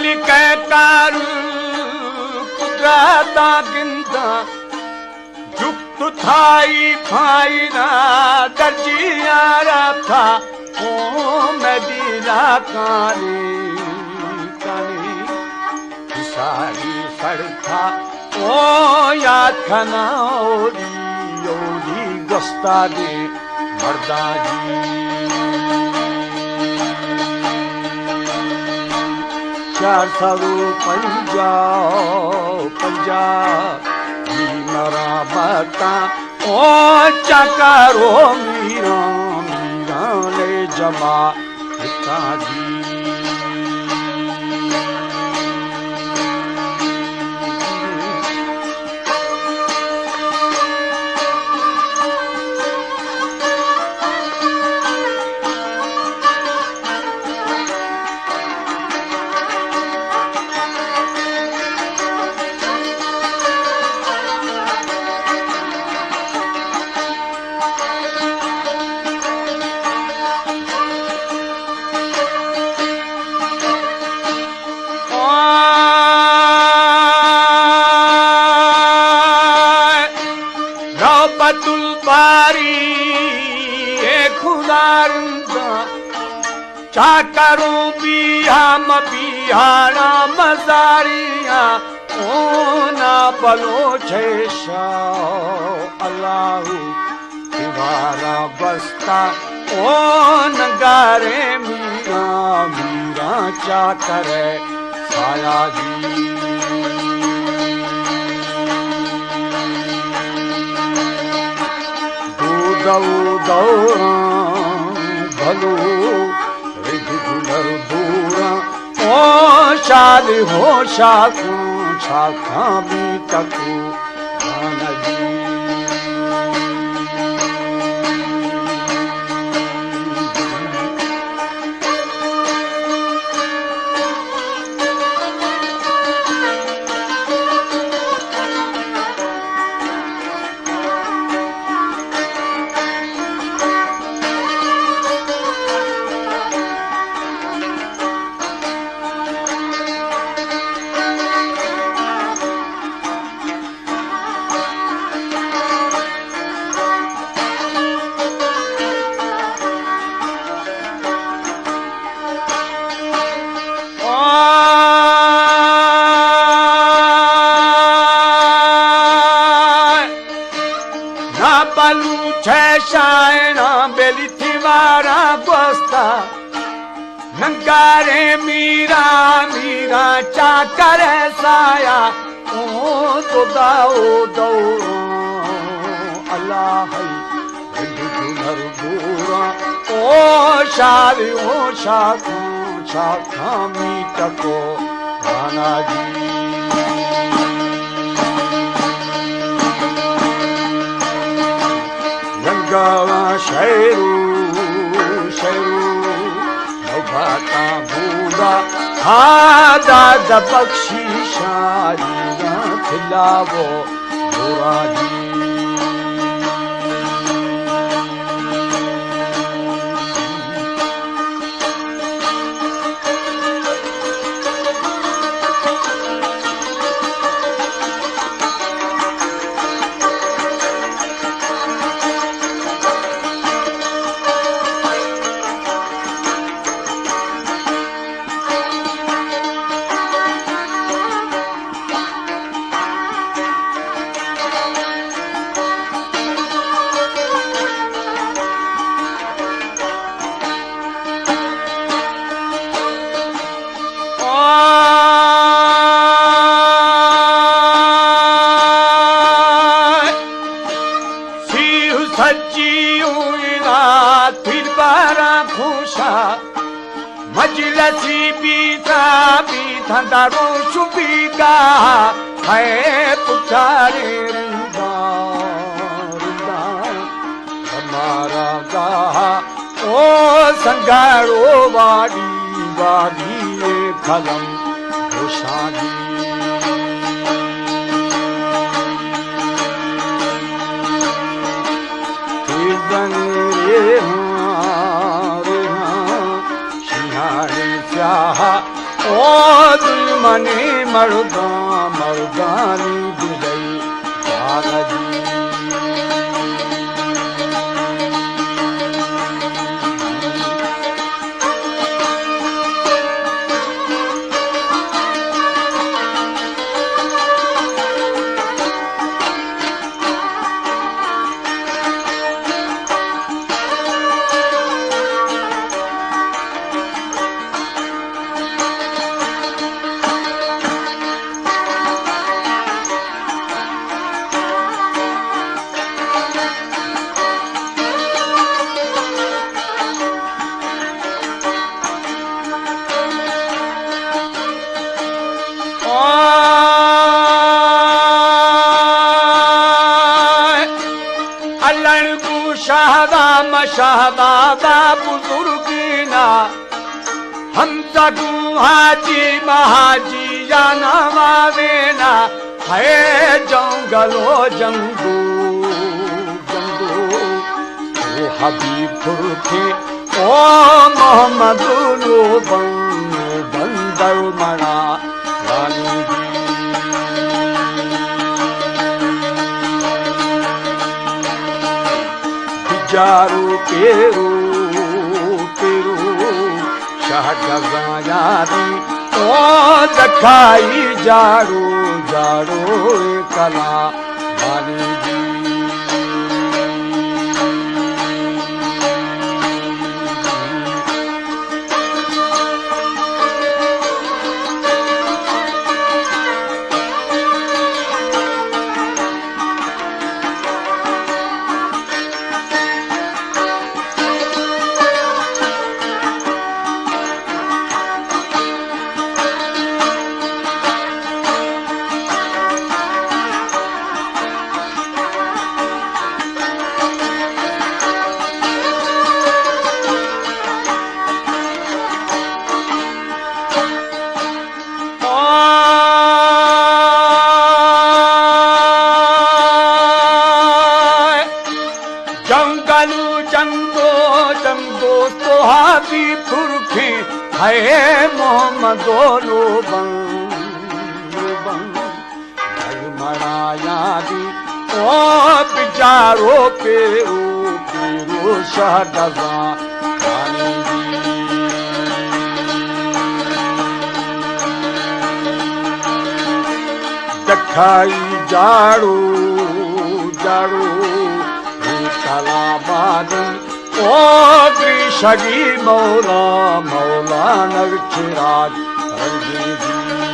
لکھے کار قدرتا گنداں، جکت تھائی پھائینا درجیاں را تھا، او مدینہ کانی کانی ساری سڑکا، او یاد کھنا اوری اوری گوستا دے مرداں جی۔ چار سد و پنجاہ، پنجاہ، بی مرا بتا، او چکر و میراں، میراں لے جماعتاں جی۔ نوبت الباری، اے خدارندا، چاکروں بیا مبیانا مزاریاں، اونا بلوچ شاہ اللہ دیوارا بستا، او نگارے میراں، میراں چاکرے سایہ جی۔ دو دو دوراں بھلو رد گلر دوراں، او شاد ہو شاکوں، شاکاں بی تکو نہ بلوچ شاعراں بلی تیوارا گوستا، نگارے میراں، میراں چاکر سایہ، او تو داؤ دو اللہ، رند گلر گوراں، او شاد، او شاکوں، شاکاں میتکو رانا جی۔ لنگاواں شعرو، شعرو، نوباتاں بودا، ہا داد بخشی شاعراں تلاو۔ سیہ سجی ہوئی رات پھر بارہ خوشا، مجلسی بیتا بیتا دروش بیگا، ہے پچارے رندا رندا ہمارا گاہ۔ او سنگارو واڑی واڑی قلم گوشانی۔ تیزن ریحاں، ریحاں، شیہاڑی سیاہ۔ او دلمنیں مرداں، مردانی دلئی باغ جی۔ الن گوں شہدا مشہدا دا بزرگینا، ہمسا گوں حاجی مہاجی یا نوابینا۔ ہے جنگل و جنگو، جنگو، او حبیب ترکے، او محمد نو بن، بندر منا رانی دی۔ بجارو پیرو، پیرو، شہ گزاں یاری، او دکھائی جاڑو، جاڑو کلا بانی جی۔ جنگل و جنگو، جنگو صحابی پرکھیں، ہے محمد و لوبن، لوبن۔ بھائی مڑایا دی، او بچارو پیرو، پیرو شہ گزاں۔ دکھائی جاڑو، جاڑو، اے کلام آدم، او دریشگی مولا، مولا نگچراج رنگی دی۔